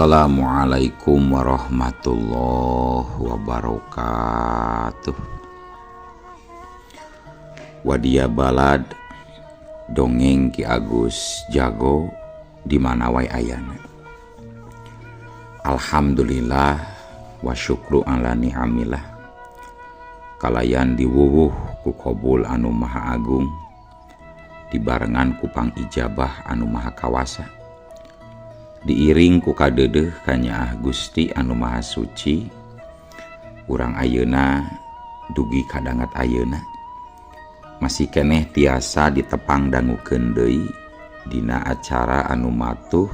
Assalamualaikum warahmatullahi wabarakatuh. Wadia balad dongeng Ki Agus Jago di mana wae ayana. Alhamdulillah wa syukru ala ni'amillah. Kalayan diwuwuh ku kobul anu maha agung, dibarengan ku pangijabah anu maha kawasa, diiring ku kadeudeuh kanyaah Gusti anu maha suci. Urang ayeuna dugi kadangat ayeuna masih keneh tiasa ditepang dangukeun deui dina acara anu matuh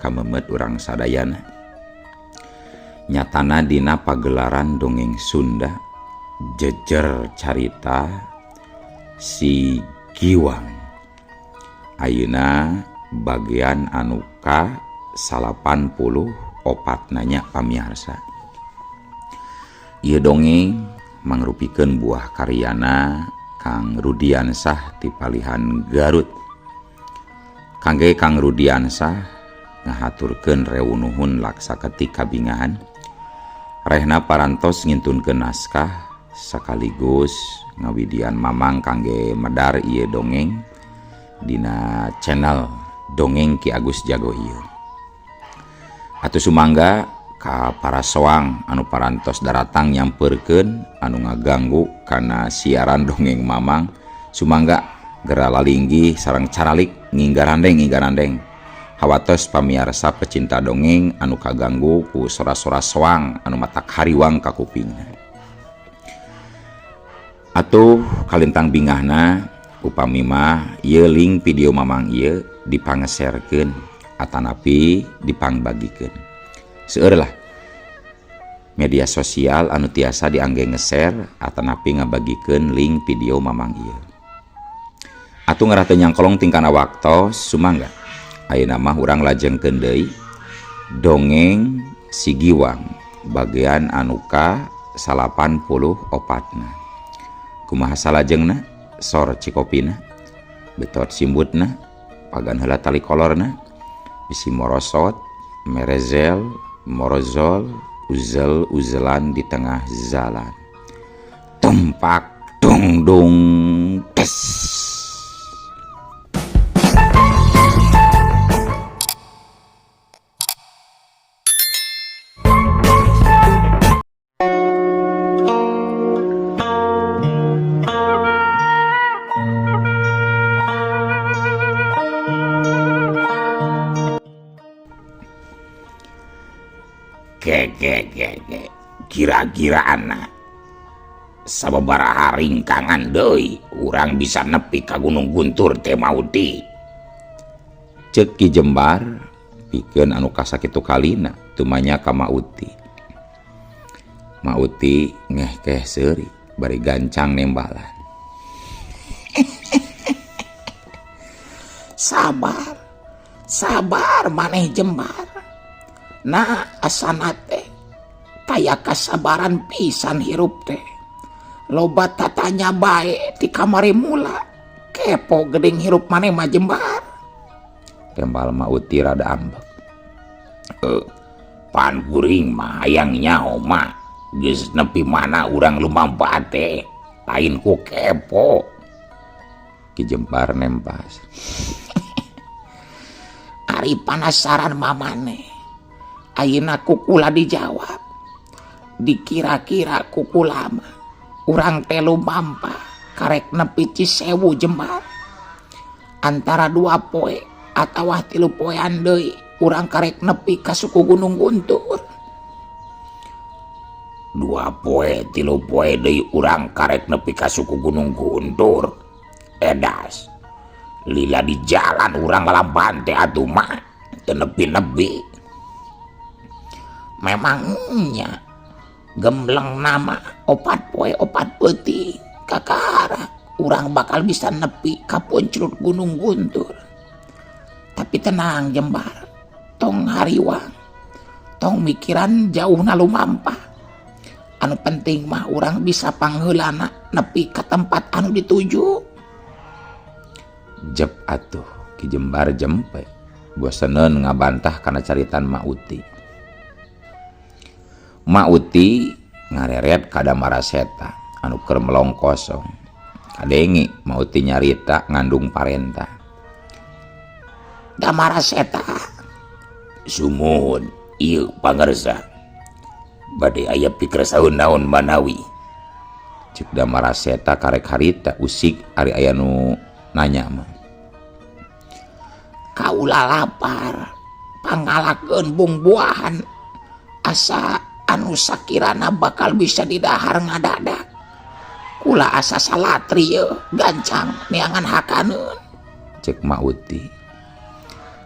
kamemet urang sadayana, nyatana dina pagelaran dongeng Sunda jejer carita si Giwang. Ayeuna bagian anu ka 84 nanya pamiarsa. Ieu dongeng mangrupikeun buah karyana Kang Rudiansah ti Palihan Garut. Kangge Kang Rudiansah ngahaturkeun reunuhun laksa ketik kabingahan. Rehna parantos ngintunkeun naskah sekaligus ngawidian mamang kangge medar ieu dongeng dina channel Dongeng Ki Agus Jago ieu. Atuh sumangga ka para soang anu parantos daratang nyamperkeun anu ngaganggu kana siaran dongeng mamang, sumangga gera lalinggih sareng caralik nginggarandeng. Hawatos pamiarsa pecinta dongeng anu kaganggu ku sora-sora soang anu matak hariwang ka kupingna. Atuh kalintang bingahna upami mah ieu link video mamang ieu dipangeserkeun atanapi dipangbagikeun. Seueur lah media sosial anu tiasa diangge nge-share atanapi ngabagikeun link video mamang ieu. Atuh ngarah teu nyangkolong tingkana waktos, sumangga ayeuna mah urang lajengkeun deui dongeng si Giwang bagian anu ka 84-na. Kumaha salajengna? Sor cikopina, betot simbutna, pagan heula tali kolorna, bisi morosot, merezel, morozol, uzel uzelan di tengah jalan. Tumpak dung dung tes. Ge kira-kira anak sababaraha ringkangan deui urang bisa nepi ka Gunung Guntur teh mauti. Ceuk Ki Jembar pikeun anu kasakitu kalina tumanya ka Mauti. Mauti ngehkeh seuri bari gancang nembalan. Sabar, sabar maneh Jembar. Nah asana teh taya kasabaran pisan hirup teh. Loba tatanya bae ti kamari mula. Kepo gedeng hirup maneh mah Jembar. Tembal Mauti rada ambek. Pan kuring mah hayang nyaho mah geus nepi mana urang lumampa teh lain ku kepo. Ki Jembar nempas. Ari panasaran mamane. Ayeuna kukula dijawab. Dikira-kira kukula mah urang teh lumampa karek nepi Cisewu Jembar. Antara 2 poe atawa 3 poean deui urang karek nepi ka suku Gunung Guntur. 2 poe 3 poe deui urang karek nepi ka suku Gunung Guntur. Edas. Lila di jalan urang lalaban teh atuh mah teu nepi-nepi. Memangnya gembleng nama 4 poe 4 peuting kakara urang bakal bisa nepi ka punclut Gunung Guntur. Tapi tenang Jembar, tong hariwang, tong mikiran jauhna lumampah. Anu penting mah urang bisa pangheulana nepi ka tempat anu dituju. Jep atuh Ki Jembar jempe, boseneun ngabantah kana caritan Mauti. Mak Uti ngareret ka Damaraseta anu keur melong kosong. Kadenge Mak Uti nyarita ngandung parentah. Damaraseta sumuhun ieu pangarsa. Bade aya pikersaeun naon manawi. Cek Damaraseta karek harita usik ari aya nu nanya mah. Kaula lapar, pangalakeun bungbuahan asa anu sakirana bakal bisa didahar ngadadak. Kula asa salatri yeuh gancang neangan hakaneun. Cek Mak Uti.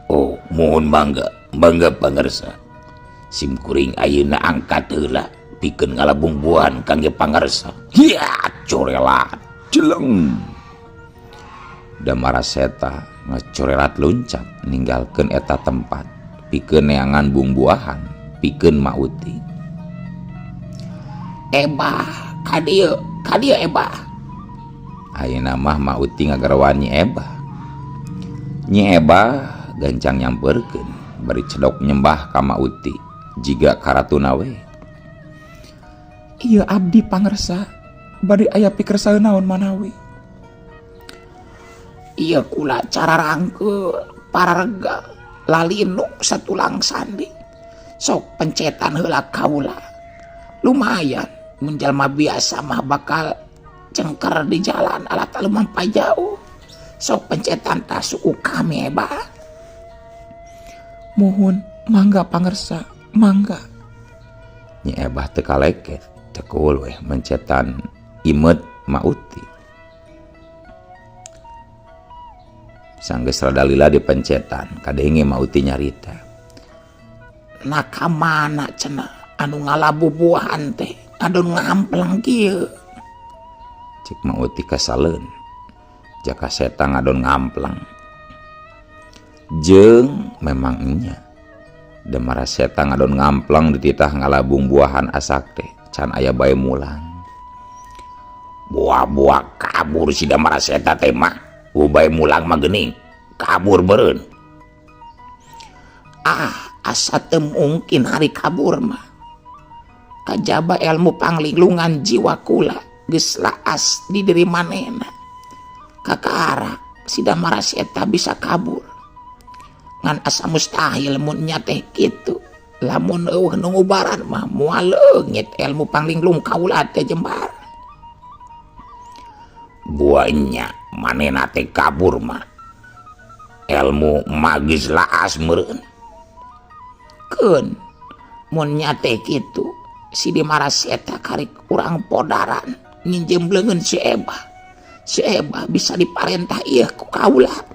Oh, mohon mangga, mangga pangarsa. Sim kuring ayeuna angkat heula pikeun ngalabung buahan kangge pangarsa. Hiya, corelat jeleng. Damaraseta ngacorelat luncat ninggalkeun eta tempat pikeun neangan bungbuahan pikeun Mak Uti. Ebah, ka dieu, ka dieu ebah. Ayeuna mah Mak Uti ngagarawan Nyi Ebah. Nyi Ebah gancang nyamperkeun bari cedok nyembah ka Mak Uti jiga karatuna we. Ieu abdi pangersa bade aya pikersaeun naon manawi. Ieu kula cara rangkeul pararega lalinuk satulang sandi. Sok pencetan heula kaula. Lumayan mun jalma biasa mah bakal cengker di jalan alat lumampah jauh. Sok pencetan tah suku kami ebah. Muhun mangga pangersa, mangga. Nyi Ebah teu kaleket, cekul weh mencetan imet Mak Uti. Sanggeus rada lila dipencetan, kadenge Mak Uti nyarita. Nah ka mana cenah anu ngalabu buahan teh, anu ngamplang kieu. Cek Mak Uti kasaleun. Jaka seta ngadon ngamplang. Jeung memang nya. Damaraseta ngadon ngamplang dititah ngalabung buahan asak teh, can aya bae mulang. Buah-buah kabur si Damaraseta teh mah. Bae mulang mah geuning, kabur beureun. Ah, asa teu mungkin hari kabur mah. Kajaba ilmu panglilungan jiwa kula geus laas di diri manehna. Kakara si Damaraseta bisa kabur. Ngan asa mustahil mun nya teh kitu. Lamun eueuh nu ngubaran mah moal leungit ilmu panglilung kaula teh jembar. Buahnya manehna teh kabur mah. Ilmu magis laas meureun. Keun mun nya teh kitu si Damaraseta karik urang podaran nginjem leungeun si Ebah. Si Ebah bisa diparentah ieu ku kaula.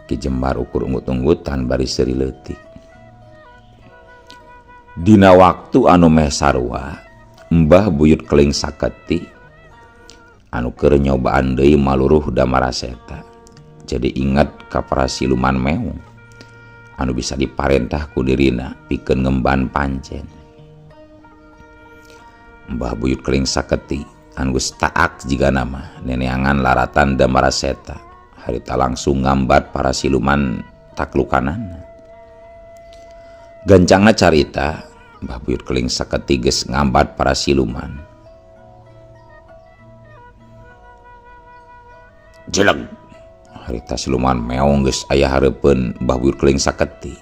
Ki Jembar ukur unggut-unggutan bari seuri leutik. Dina waktu anu meh sarua, Mbah Buyut Keling Saketi anu keur nyobaan deui maluruh Damaraseta. Jadi ingat ka para siluman meong anu bisa diparentah ku dirina pikeun ngemban pancen. Mbah Buyut Keling Saketi anu geus taak jigana mah neneangan laratan Damaraseta. Harita langsung ngambat para siluman taklukanana. Gancangna carita Mbah Buyut Keling Saketi geus ngambat para siluman. Jelek harita siluman meong geus aya hareupeun Mbah Buyut Keling Saketi.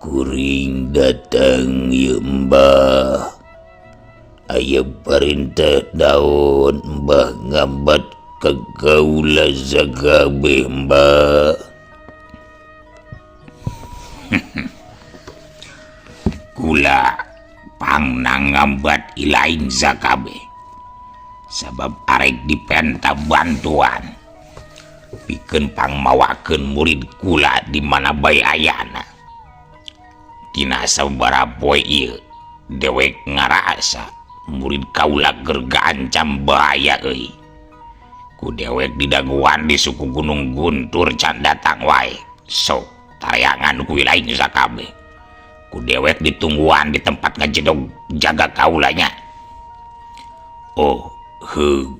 Kuring datang ieu Mbah. Aya parintah daun Mbah ngambat ka kaula sakabeh Mbah. Kula pangna ngambat ilaing sakabeh. Sabab arek dipenta bantuan pikeun pangmawakeun murid kula di mana bae ayana. Tina sabaraha poe ieu dewek ngarasa murid kaula keur gaancam bahaya euy. Ku dewek didaguan di suku Gunung Guntur can datang wae. Sok tareangan ku ilaing sakabeh. Ku dewek ditungguan di tempat ngajedog jaga kaulanya. Oh, heug,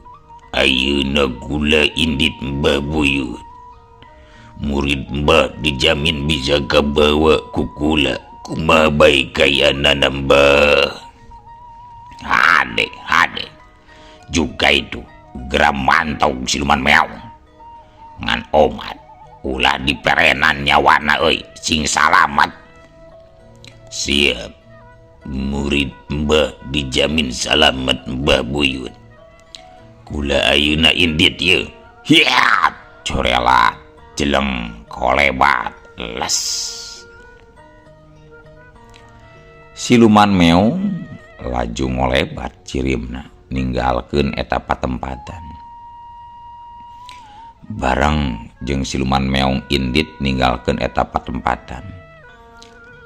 ayeuna gula indit Mbah Buyut. Murid Mbah dijamin bisa kabawa ku kula. Kumaha bae kayana Mbah? Hade hade juga itu geura mantau siluman meong ngan omat ulah diperenan nyawana euy, sing salamat. Siap, murid Mbah dijamin salamat. Mbah Buyut, kula ayeuna indit ye. Hiat, corelat, jeleng, kolebat, les. Siluman meong laju ngolebat cirimna ninggalkeun eta patempatan. Bareng jeung siluman meong indit ninggalkeun eta patempatan,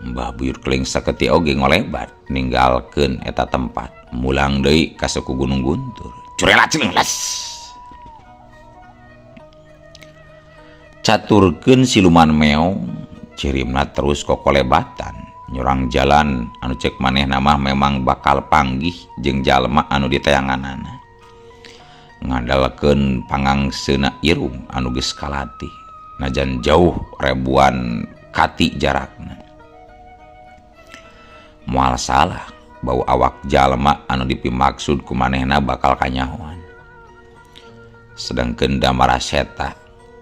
Mbah Buyut Keling Saketi oge ngolebat ninggalkeun eta tempat, mulang deui ka suku Gunung Guntur. Curelat, jeleng, les. Caturkeun siluman meong cirimna terus kokolebatan nyurang jalan anu cek manehna mah memang bakal panggih jeung jalma anu diteanganana, ngandalkeun pangangseuna irung anu geus kalatih najan jauh ribuan kati jarakna. Moal salah bau awak jalma anu dipimaksud ku manehna bakal kanyahoan. Sedangkeun Damara Seta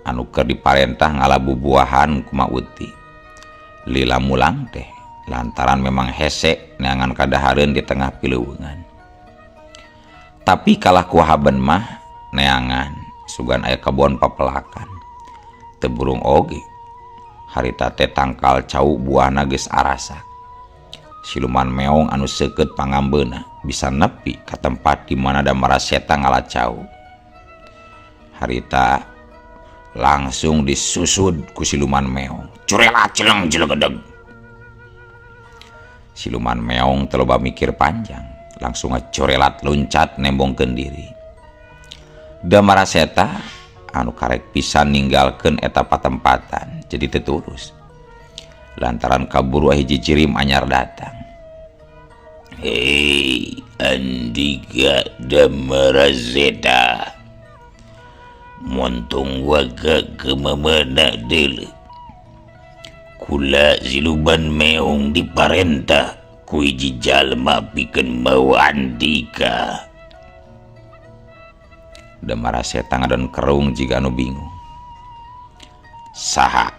anu keur diparentah ngala bubuahan ku Mauti lila mulang teh lantaran memang hese neangan kadahareun di tengah pileuweungan. Tapi kalah ku haben mah neangan sugan aya kebon papelakan teu burung oge harita teh tangkal cau buahna geus arasak. Siluman meong anu seukeut pangambeuna bisa nepi ka tempat di mana Damara Seta ngala cau. Harita langsung disusud ku siluman meong. Curelat, jeleng, jelegedeg. Siluman meong teu loba mikir panjang, langsung ngacorelat loncat nembongkeun diri. Damara Seta anu karek pisan ninggalkeun eta patempatan jadi teu turus lantaran kaburu hiji cirim anyar datang. Hei Andika Damara Seta, montong waga kemamana deuleu. Kula siluman meong diparentah ku hiji jalma pikeun mawa Andika. Damara Seta ngadon kerung jiga anu bingung. Saha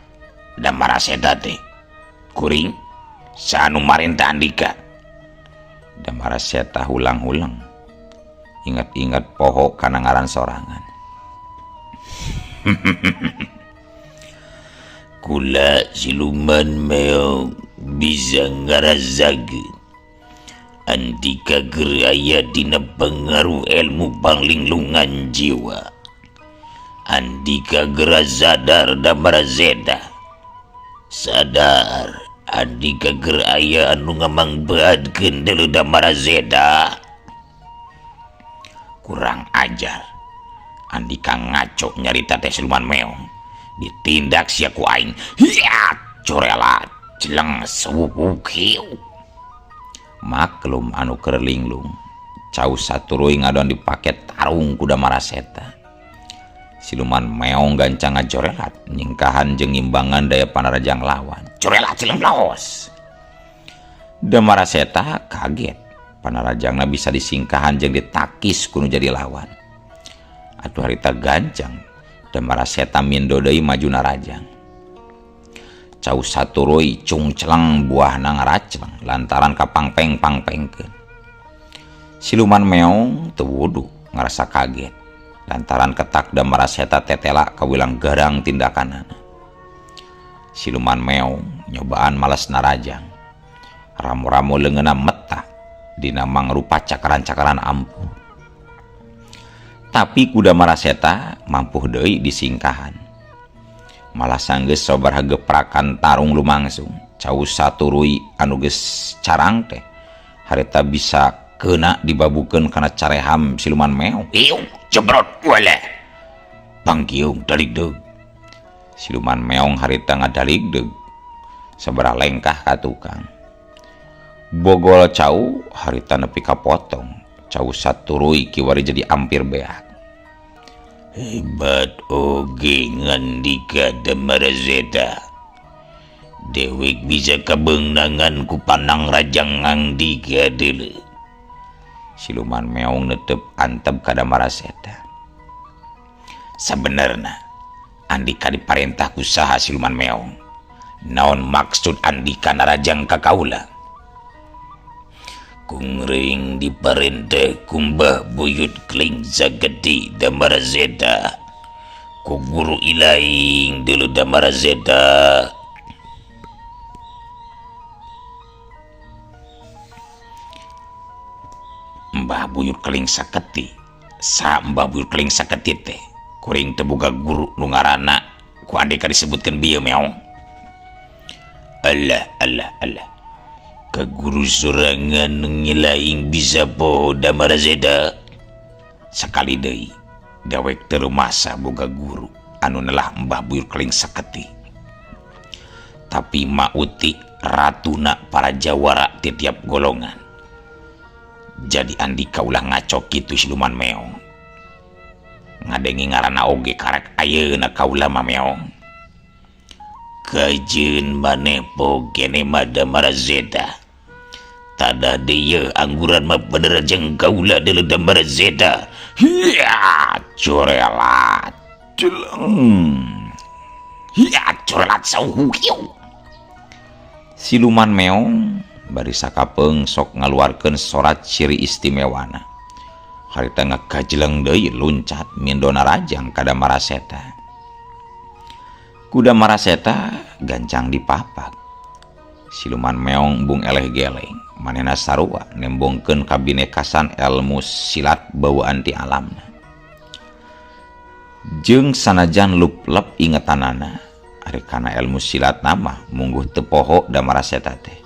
Damara Seta teh? Kuring saha nu marentah Andika? Damara Seta hulang-hulang ingat-ingat poho kana ngaran sorangan. Kula siluman meong bisa ngarasakeun Andika keur aya dina pengaruh ilmu panglinglungan jiwa. Andika geura sadar Damara Seta. Sadar Andika keur aya anu ngamangpaatkeun deuleu Damara Seta. Kurang ajar. Andika ngaco nyarita teh siluman meong. Ditindak sia ku aing. Hiat, corelat, jeleng, sewuwuk hiu. Maklum anu keur linglung cau saturuy ngadon dipake tarung ku Damara Seta. Siluman meong gancang ngajorelat nyingkahan jeung ngimbangan daya panarajang lawan. Corelat, jeleng, los. Damara Seta kaget panarajangna bisa disingkahan jeung ditakis ku nu jadi lawan. Atuh harita gancang Damara Seta mindo deui maju narajang. Cau saturuy cungceleng buahna ngaracleng lantaran kapangpeng-pangpengkeun. Siluman meong teu wudu ngarasa kaget lantaran ketak Damara Seta tetela kawilang garang tindakanana. Siluman meong nyobaan males narajang. Ramo-ramo leungeunna meta dina mangrupa cakaran-cakaran ampuh. Tapi ku Damara Seta mampuh deui disingkahan. Malah sanggeus sabaraha geprakan tarung lumangsung cau saturuy anu geus carang teh harita bisa keuna dibabukeun kana careham siluman meong. Ieu jebrot wala. Pangkiung daligdeug. Siluman meong harita ngadaligdeug sabaraha lengkah ka tukang. Bogol cau harita nepi kapotong. Cau saturuy kiwari jadi ampir beak. Hebat oge ngandika Damara Seta. Dewek bisa kabeunangan ku Panang Rajang Andika deuleu. Siluman meong netep antep ka Damara Seta. Sabenerna Andika diparentah ku saha siluman meong? Naon maksud Andika narajang ka kaula? Kungring diparentah ku Mbah Buyut Keling Sageti Damara Seta. Ku guru ilaing deuleu Damara Seta. Mbah Buyut Keling Saketi, sa Mbah Buyut Keling Saketi teh kuring teu boga guru nu ngaranna ku Andika disebutkeun bieu meong. Alah alah alah. Ka guru sorangan ngilaing bisa poho Damara Seta. Sakali deui dewek teu rumasa boga guru anu nelah Mbah Buyut Keling Saketi. Tapi Mauti ratuna para jawara ti tiap golongan. Jadi Andika ulah ngaco kitu siluman meong. Ngadengi ngaranna oge karek ayeuna kaula mah meong. Kajeun maneh poho kene mah Damara Seta. Tadah deui angguran mah bener jeung kaula deuleu Damara Seta. Hiya corelat jeleng. Hiya corelat sauhu kieu. Siluman meong bari sakapeung sok ngaluarkeun sorat ciri istimewana. Harita ngagajeleng deui luncat mindona rajang ka Damara Seta. Ku Damara Seta gancang dipapak. Siluman meong embung eleh geleng, manehna sarua nembongkeun kabinekasan elmu silat bawaan ti alamna. Jeung sanajan luplep ingetanana, ari kana elmu silat mah mungguh teu poho Damara Seta teh.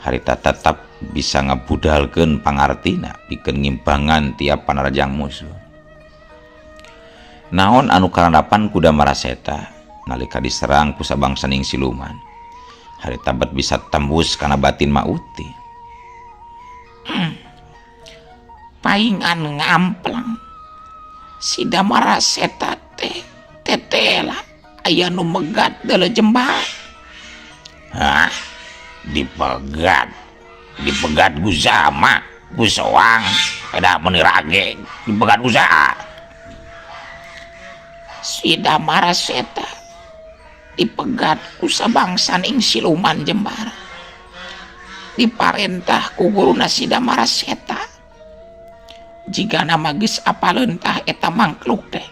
Harita tetap bisa ngabudalkeun pangartina pikeun ngimbangan tiap panarajang musuh. Naon anu karandapan ku Damara Seta nalika diserang ku sabangsaning siluman. Harita bet bisa tembus kana batin Mauti. Paingan ngamplang si Damara Seta teh tetela aya nu megat deuleu jembar. Hah? Dipegat, dipegat ku sama, ku soang, eda meuni rage, dipegat ku saha? Si Damara Seta dipegat ku sabangsaning siluman jembar. Diparentah ku guruna si Damara Seta. Jigana mah geus apaleun tah eta mangkluk teh.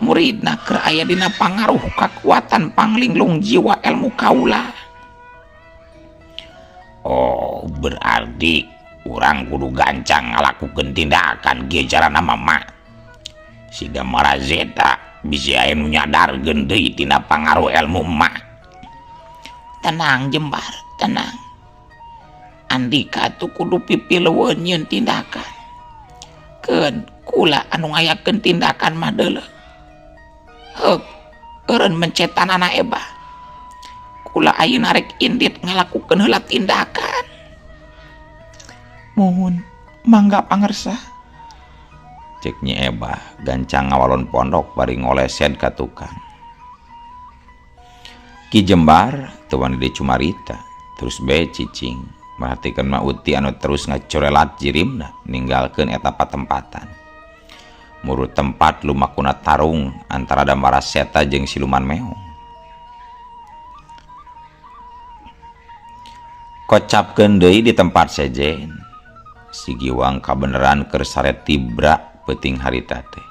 Muridna keur aya dina pangaruh kakuatan panglinglung jiwa ilmu kaula. Oh, berarti urang kudu gancang ngalakukeun tindakan kieu carana mah. Si Damara Seta bisi aya nu nyadarkeun deui tina pangaruh ilmu emak. Tenang Jembar, tenang. Andika tuh kudu pipilueun nyieun tindakan. Keun kula anu ngayakeun tindakan mah deuleu. Heuk, eureun mencetanana ebah. Kula ayeuna rek indit ngalakukeun heula tindakan. Muhun, mangga pangersa. Cek Nyi Ebah gancang ngawalon pondok bari ngolesen ka tukang. Ki Jembar teu wani deui cumarita, terus bae cicing merhatikeun Mauti anu terus ngacorelat jirimna ninggalkeun eta patempatan. Murut tempat lumakuna tarung antara Damara Seta jeung siluman meong. Kocapkeun deui di tempat sejen. Si Giwang kabeneran keur sare tibra peuting harita teh.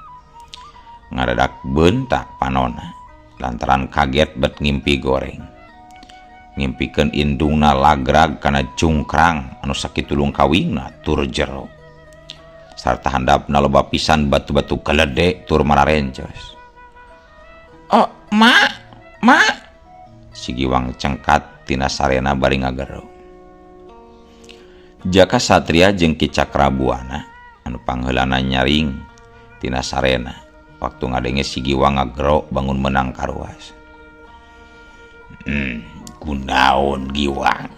Ngadadak beunta panona lantaran kaget bet ngimpi goreng. Ngimpikeun indungna lagrag kana cungkrang anu sakitulung kawingna tur jero. Sarta handapna loba pisan batu-batu galede tur mararencos. Oh, ma, ma. Si Giwang cengkat tina sarena bari ngagero. Jaka Satria jeung Ki Cakrabuana anu pangheulana nyaring tina sarena waktu ngadenge si Giwang ngagero bangun menang karuas. Kunaon Giwang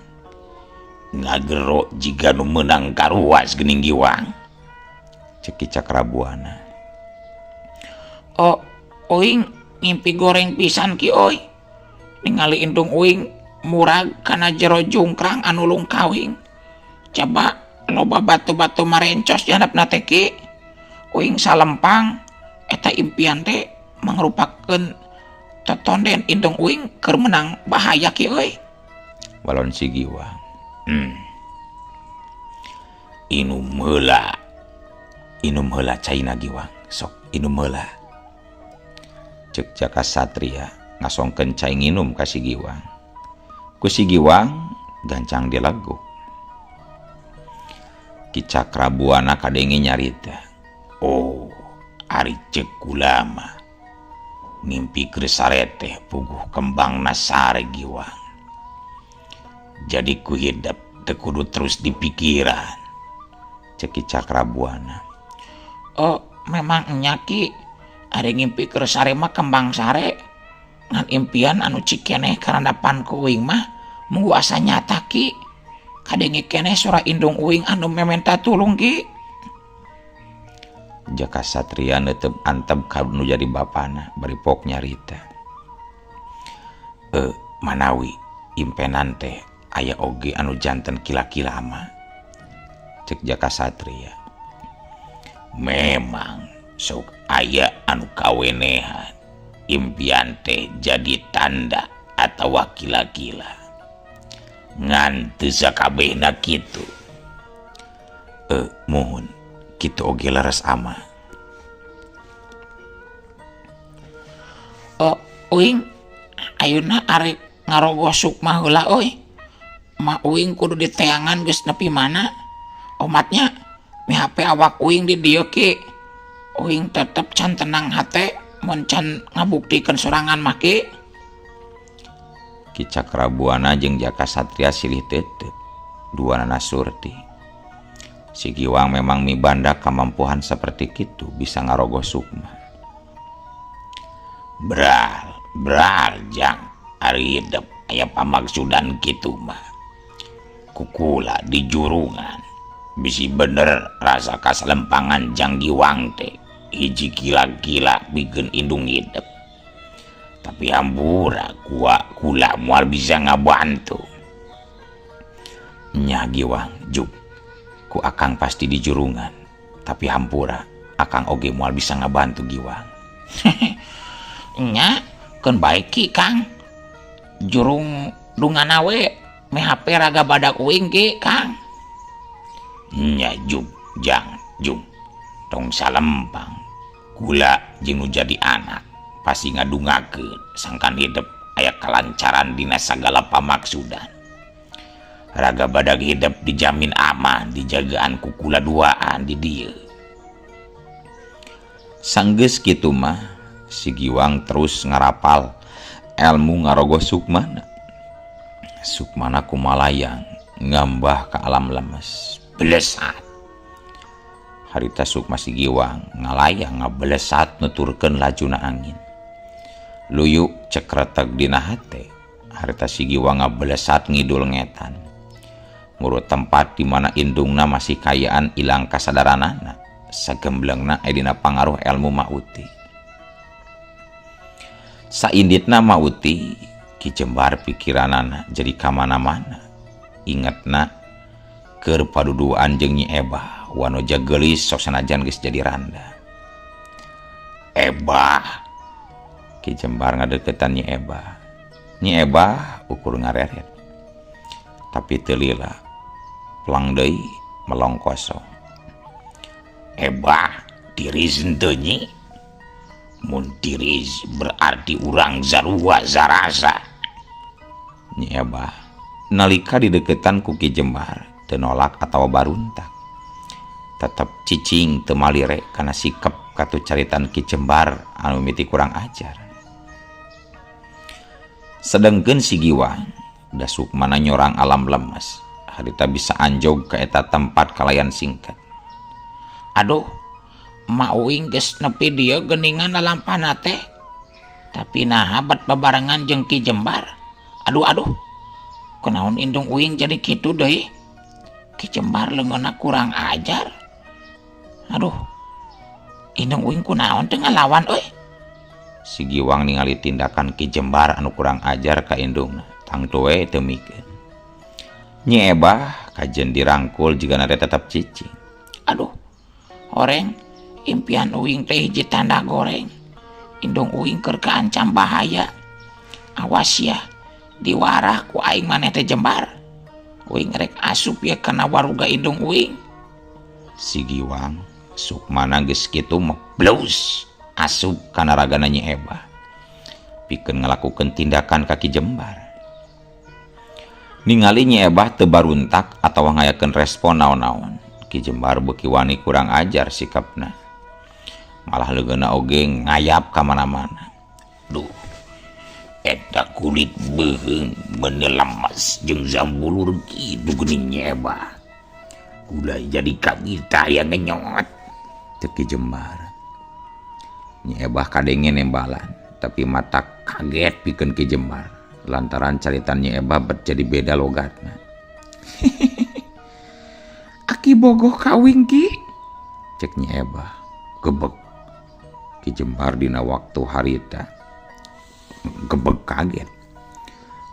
ngagero jiga nu meunang karuas geuning Giwang? Cek Ki Cakrabuana. Oh, uing ngimpi goreng pisan Ki oi. Ningali indung uing Murag kana jero jungkrang anu lungkawing. Coba loba batu-batu marencos di handapna teh Ki. Uing salempang eta impian teh mangrupakeun totonden indung uing keur menang bahaya Ki euy. Walon si Giwang. Inum heula. Inum heula caina Giwang. Sok inum heula. Ceuk Jaka Satria ngasongkeun cai nginum ka si Giwang. Ku si Giwang gancang dileguk. Ki Cakrabuana kadenge nyarita. Oh, ari ceuk kula mah ngimpi keur sare teh puguh kembangna sare Giwang. Jadi ku hidep teu kudu terus dipikiran. Ceuk Ki Cakrabuana. Oh, memang nya Ki. Ari ngimpi keur sare mah kembang sare. Ngan impian anu cikeneh karandapan ku uing mah munggu asa nyata Ki. Kadenge keneh sora indung uing anu mementa tulung Ki. Jaka Satria neuteup antep ka nu jadi bapana bari pok nyarita. Manawi impenan teh aya oge anu janten kila-kila mah. Ceuk Jaka Satria. Memang sok aya anu kawenehan. Impian teh jadi tanda atawa kila-kila. Ngan teu sakabehna kitu. Muhun kitu oge leres ama. Oh, uing ayeuna arek ngarogoh sukma heula euy. Ma uing kudu diteangan geus nepi mana. Omatnya mi HP awak uing di dieu Ki. Uing tetep can tenang hate mun can ngabuktikeun sorangan mah Ki. Ki Cakrabuana jeung Jaka Satria silih teuteut duanana surti. Si Giwang memang mibanda kamampuhan seperti kitu bisa ngarogoh sukma. Bral, bral jang ari hidep aya pamaksudan kitu mah. Kukula di jurungan. Bisi bener rasa kasalempangan jang Giwang teh hiji kila-kila bikin indung hidep. Tapi hampura kua kula moal bisa ngabantu. Nya Giwang juk ku akang pasti di jurungan. Tapi hampura akang oge moal bisa ngabantu Giwang. Nya keun bae Ki Kang. Jurung dungana we me HP raga badak uing Ki Kang. Nya juk jang jung tong salempang. Kula jeung nu jadi anak pasti ngadungakeun sangkan hidep aya kalancaran dina sagala pamaksudan. Raga badag hidep dijamin aman dijagaan ku kula duaan di dieu. Sanggeus kitu mah si Giwang terus ngarapal elmu ngarogoh sukmana. Sukmana kumalayang ngambah ka alam lemes. Belesat. Harita sukma si Giwang ngalayang ngabelesat nuturkeun lajuna angin. Luyu cekreteg dina hate. Harita si Giwang ngabelesat ngidul ngetan. Murut tempat di mana indungna masih kayaan ilang kasadaranana. Sagemblengna aya dina pangaruh elmu mauti. Sainditna mauti Ki Jembar pikiranana jadi kamana-mana. Ingetna keur paduduan jeung Nyi Ebah, wanoja geulis sok sanajan geus jadi randa. Ebah. Ki Jembar ngadeukeutan Nyi Ebah. Nyi Ebah ukur ngareret. Tapi teu lila, pelang deui melong kosong. Ebah tiris henteu Nyi? Mun tiris berarti urang sarua sarasa. Nyi Ebah nalika dideukeutan ku Ki Jembar teu nolak atawa baruntak. Tetep cicing teu malire kana sikep katu caritan Ki Jembar anu mimiti kurang ajar. Sedengkeun si Giwang da sukmana nyorang alam lemes. Harita bisa anjog ka eta tempat kalayan singkat. Aduh, ma uing geus nepi dieu geuningan lalampana teh. Tapi naha bat babarengan jeung Ki Jembar. Aduh aduh. Kunaon indung uing jadi kitu deui? Ki Jembar leungeunna kurang ajar. Aduh. Indung uing kunaon teh ngalawan euy? Si Giwang ningali tindakan Ki Jembar anu kurang ajar ka indungna. Tangtu we teu mikeun. Nyi Ebah kajen dirangkul jigana teh tetep cicing. Aduh, horeng impian uing teh hiji tanda goreng. Indung uing keur kaancam bahaya. Awas ya, diwarah ku aing maneh teh jembar. Uing rek asup ya kana waruga indung uing. Si Giwang sukmana geus kitu mah blus asup kana ragana Nyi Ebah. Pikeun ngalakukeun tindakan ka Ki Jembar. Ningali Nyi Ebah teu baruntak atawa ngayakeun respon naon-naon. Ki Jembar beuki wani kurang ajar sikapna. Malah leungeunna oge ngayap ka mana-mana. Duh, eta kulit beuheung meuni lemes jeung zambulur kitu geuning Nyi Ebah. Kula jadi kabita yang ngenyot. Cek Ki Jembar. Nyi Ebah kadenge nembalan, tapi mata kaget pikeun Ki Jembar. Lantaran caritan Nyi Ebah bet jadi beda logatna. Aki bogoh ka uing Ki? Cek Nyi Ebah. Gebeg. Ki Jembar dina waktu harita gebeg kaget.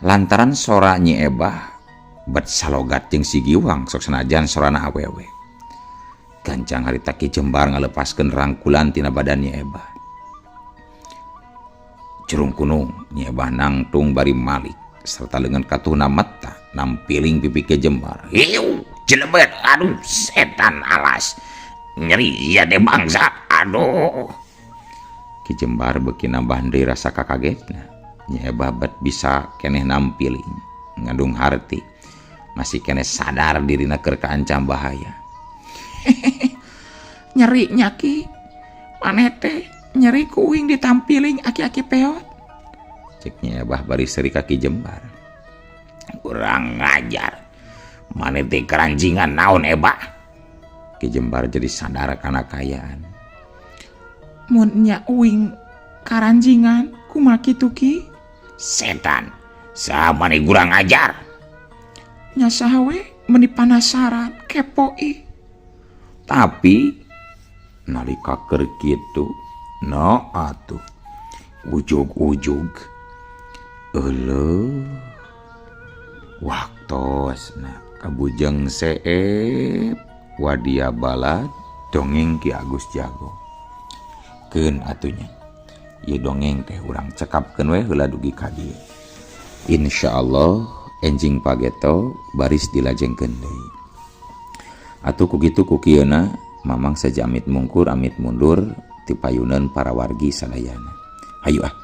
Lantaran sora Nyi Ebah bet salogat jeung si Giwang sok sanajan sorana awewe. Gancang harita Ki Jembar ngalepaskeun rangkulan tina badan Nyi Ebah. Curung kunung Nyi Ebah nangtung bari malik serta leungeun katuhna mata nampiling pipi Ki Jembar. Hiu, jelebet, aduh setan alas. Nyeri ya deh bangsa, aduh. Ki Jembar beuki nambah deui rasa kakagetna. Nyi Ebah bet bisa keneh nampiling ngandung harti. Masih keneh sadar dirina keur kaancam bahaya. Nyeri nya Ki. Maneh teh nyeri ku uing ditampiling aki-aki peot. Cek Nyi Ebah bari seuri ka Ki Jembar. Kurang ngajar. Maneh teh keranjingan naon Ebah? Ki Jembar jadi sadar kana kaayaan. Mun nya uing karanjingan kumaha kitu Ki? Setan, saha maneh kurang ajar? Nya saha we meuni panasaran kepo ih. Tapi nalika keur kitu no atuh ujug-ujug euleuh waktosna kabujeng seep wadia balad dongeng Ki Agus Jago. Keun atunya ieu dongeng teh urang cekapkeun we heula dugi ka dieu. Insyaallah enjing pageto baris dilajengkeun deui. Atuh ku kitu ku kieuna Mamang saja amit mungkur amit mundur ti payuneun para wargi sadayana. Hayu ah.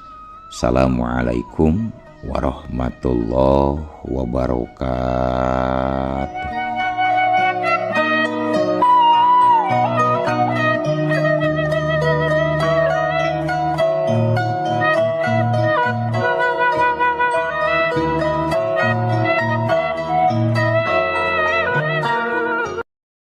Assalamualaikum warahmatullahi wabarakatuh.